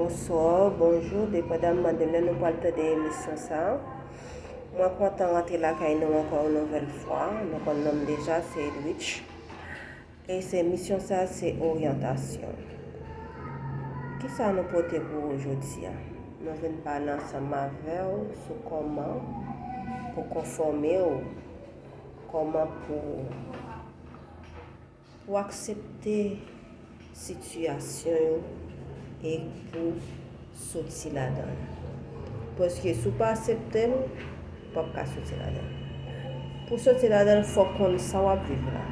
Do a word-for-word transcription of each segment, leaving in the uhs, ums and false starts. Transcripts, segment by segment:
Bonswa, bonjou, depandaman de lè nou pral tande emisyon sa a. Mwen kontan rantre lakay nou ankò yon nouvèl fwa. Nou konn non m deja, se Edwidge. E se emisyon sa a, se oryantasyon. Kisa nou pote pou ou jodi a? Nou vin pale ansanm avè w sou kòman pou konfòme w, kòman pou, pou aksepte sitiyasyon yo e pou soti ladan l. Paske si w pa aksepte l, ou p ap ka soti ladan l. Pou soti ladan l, fò w konn sa w ap viv la.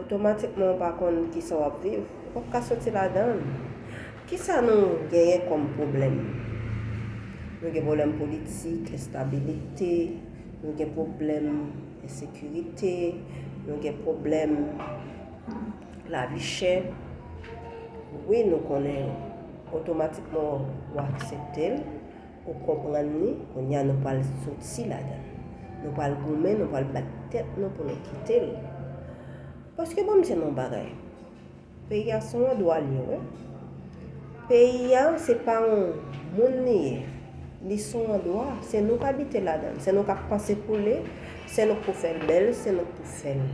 Otomatikman, ou pa konn kisa w ap viv, ou p ap ka soti ladan l. Kisa nou genyen kòm pwoblèm? Nou gen pwoblèm politik, enstabilite, nou gen pwoblèm ensekirite, nou gen pwoblèm lavi chè. Wi, nou konnen yo. Otomatikman, ou aksepte l, ou konprann li, kounye a nou pral soti ladan l. Nou pral goumen, nou pral bat tèt nou pou nou kite l. Paske ban m di nou yon bagay. Peyi a se yon andwa l ye, wi. Peyi a se pa yon moun li ye. Li se yon andwa, se nou k abite ladan l, se nou k ap panse pou li, se nou k pou fè l bèl, se nou k pou fè l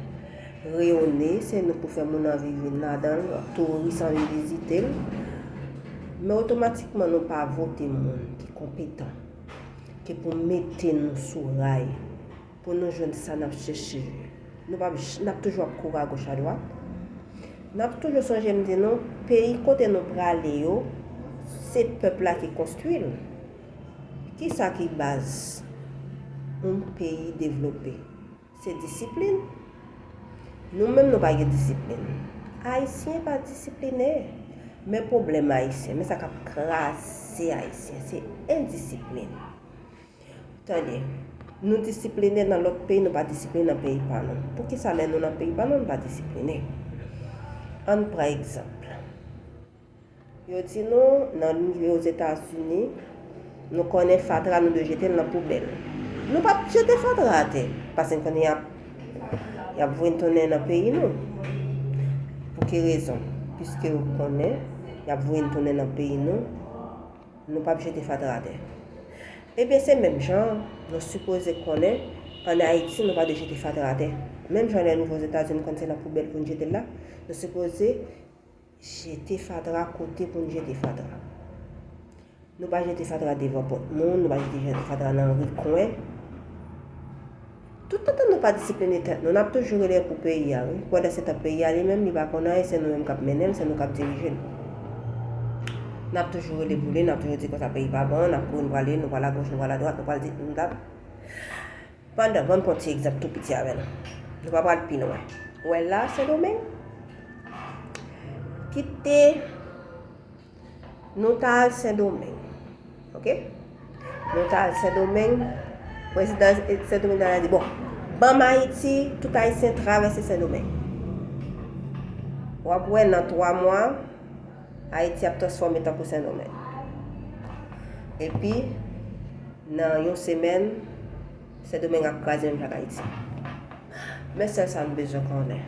reyone, se nou k pou fè moun anvi vin ladan l, touris anvi vizite l. Men otomatikman nou pa vote moun ki konpetan, ki pou mete nou sou ray, pou nou jwenn sa n ap chèche. Nou p ap j-, n ap toujou ap kouri agòch adwat. N ap toujou sonje m di nou, peyi kote nou prale yo, se pèp la ki konstwi l. Kisa ki baz yon peyi devlope? Se disiplin. Nou menm nou pa gen disiplin. Ayisyen pa disipline. Men pwoblèm ayisyen, men sa k ap kraze ayisyen, se endisiplin. Tande, nou disipline nan lòt peyi, nou pa disipline nan peyi pa nou. Poukisa lè nou nan peyi pa nou, nou pa disipline? Ann pran egzanp. Yo di nou, nan rive Ozetazini, nou konnen fatra, nou dwe jete l nan poubèl. Nou p ap jete fatra atè, paske n konnen y ap, y ap voye n tounen nan peyi nou. Pou ki rezon? Piske yo konnen y ap voye n tounen nan peyi nou, nou p ap jete fatra atè. Ebyen, se menm jan, nou sipoze konnen, ann Ayiti, nou pa dwe jete fatra atè. Menm jan lè n rive Ozetazini, nou konn se nan poubèl pou n jete l la, nou sipoze jete fatra kote pou n jete fatra. Nou pa jete fatra devan pòt moun, nou pa jete, jete fatra nan ri kwen. Tout tan nou pa disipline tèt nou, n ap toujou rele pou peyi a, wi. Pandansetan, peyi a li menm, li pa konn anyen, se nou menm k ap mennen l, se nou k ap dirije l. N ap toujou rele pou li, n ap toujou di konsa peyi pa bon, n ap kouri, nou prale, nou pral agòch, nou pral adwat, nou pral di, nou dat. Pandan, ban m pran ti egzanp tou piti avè nou. Nou pa pral pi lwen. Ou wè la, Sendomeng? Kite nou ta al Sendomeng. Oke? Nou ta al Sendomeng. Prezidan Sendomeng ta di, bon, ban m Ayiti, tout Ayisyen travèse Sendomeng. W ap wè nan twa mwa, Ayiti ap transfòme tankou Sendomeng. Epi, nan yon semèn, Sendomeng ap kraze menm jan ak Ayiti. Men sèl sa nou bezwen konnen,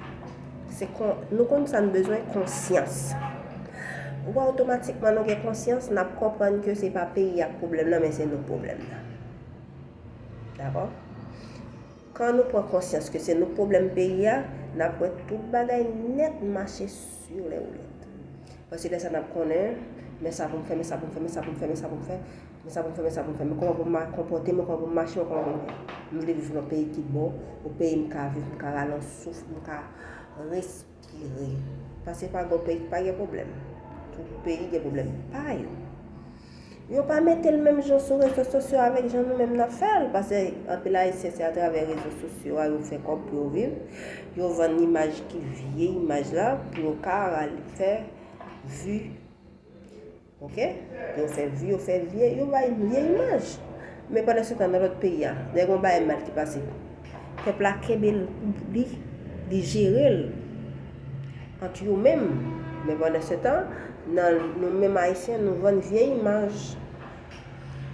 se kon, nou konn sa nou bezwen, konsyans. Ou wè, otomatikman nou gen konsyans, n ap konprann ke se pa peyi a k pwoblèm nan, men se nou k pwoblèm nan. Dakò? Kan nou pran konsyans ke se nou k pwoblèm peyi a, n ap wè tout bagay nèt mache sur les roulettes. Paske lè sa n ap konnen, men sa pou m fè, men sa pou m fè, men sa pou m fè, men sa pou m fè, men sa pou m fè, men sa pou m fè, men kòman pou m ma-, konpòte m, kòman pou m mache, men kòman pou m, m vle viv nan peyi ki bon, yon peyi m ka viv, m ka rale yon souf, m ka respire. Paske pa gen peyi ki pa gen pwoblèm. Tout peyi gen pwoblèm pa yo. Yo pa mete l menm jan sou rezo sosyo avèk jan nou menm n ap fè l, paske anpil Ayisyen se atravè rezo sosyo a yo fè kòb pou yo viv. Yo vann imaj ki vye imaj la pou yo ka rale fè vi. Oke? Yo fè vi, yo fè vye, yo bay vye imaj. Men pandansetan, nan lòt peyi a, lè gen yon bagay mal ki pase, pèp la kenbe l, li, li jere l ant yo menm. Men pandansetan, nan nou menm Ayisyen, nou vann vye imaj.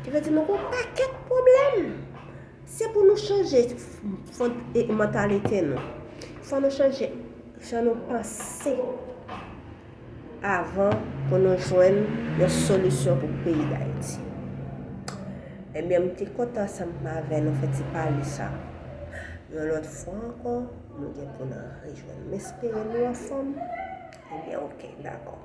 Ki vle di nou gen yon pakèt pwoblèm. Se pou nou chanje f-, f-, e, mantalite nou. Fò nou chanje jan nou panse. avan pou nou jwenn yon solisyon pou peyi Dayiti. Ebyen, m te kontan ansanm avè nou fè ti pale sa. Yon lòt fwa ankò, nou gen pou n rejwenn. M espere nou anfòm. Ebyen, oke, dakò.